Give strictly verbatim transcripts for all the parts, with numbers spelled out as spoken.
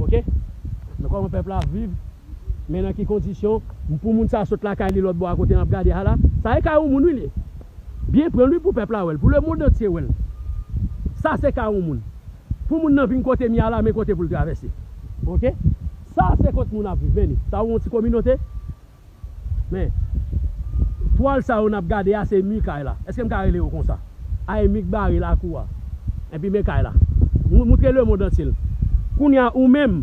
Ok? Men kòman pèp la ap viv, men nan ki kondisyon, pou moun sa sot lakay li lòt bò a kote n ap gade a la, sa e kay yon moun wi li ye. Byen pran l wi pou pèp la wè l, pou lemonn antye wè l. Sa se kay yon moun. Pou moun nan vin kote m ye a la, men kote pou l travèse. Ok? Sa se kot moun ap viv, men li. Sa yon ti kominote? Men, twal sa yo n ap gade a, se mi kay la. Èske m ka rele yo konsa? A, e mi k bare lakou a. Epi men kay la. Mou-, moutre lemonn antye l. Kounye a, ou menm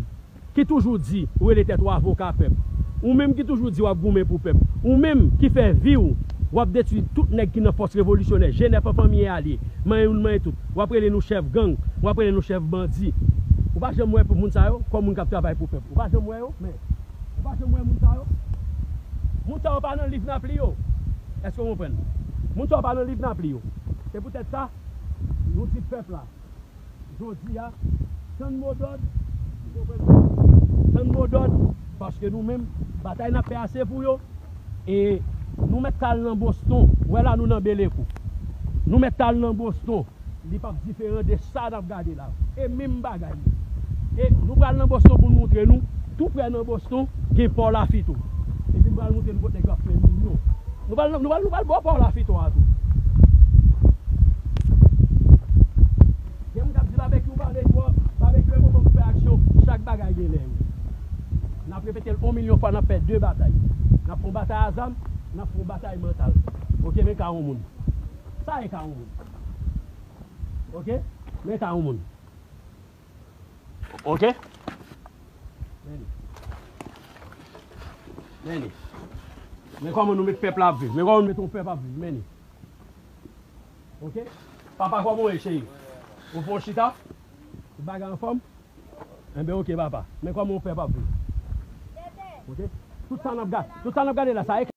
ki toujou di ou rele tèt ou avoka pèp, ou menm ki toujou di w ap goumen pou pèp, ou menm ki fè vi w, w ap detwi tout nèg ki nan fòs revolisyonè, G nèf an fanmi e alye, manyen youn manyen tout, w ap rele nou chèf gang, w ap rele nou chèf bandi. Ou pa janm wè pou moun sa yo, kòm moun k ap travay pou pèp. Ou pa janm wè yo, men. Ou pa janm wè moun sa yo? Moun sa yo pa nan liv n ap li yo. Èske w konprann? Moun sa yo pa nan liv n ap li yo. Se poutèt sa, nou di pèp la, jodi a, tann modòd, ou konprann? Tann modòd, paske nou menm, batay n ap fè a se pou yo. E nou mèt t al nan Boston. Ou wè la nou nan Belekou. Nou mèt t al nan Boston. Li p ap diferan de sa n ap gade la. E menm bagay li. E nou pral nan Boston pou n moutre nou. Tou prè nan Boston, gen pò Lafito. Epi m pral moutre nou kot nèg yo ap fè milyon. Nou pral, nou pral, nou pral bò pò Lafito a tou. Gen moun k ap di babekyou pale twòp, babekyou e moman pou fè aksyon. Chak bagay gen lè yo. N ap repete l yon milyon fwa, n ap fè de batay. N ap fè yon batay a zam, n ap fè yon batay mantal. Ok, men ka yon moun. Sa e ka yon moun. Ok? Men ka yon moun. Ok? Men li. Men li. Men kòman nou met pèp la ap viv. Men kòman nou met yon pèp ap viv. Men li. Ok? Papa, kòman w ye, cheri? Ou fè yon chita? Tout bagay anfòm? Enben, ok, papa. Men kòman yon pèp ap viv. Ok? Tout sa n ap ga-, tout sa n ap gade la, sa e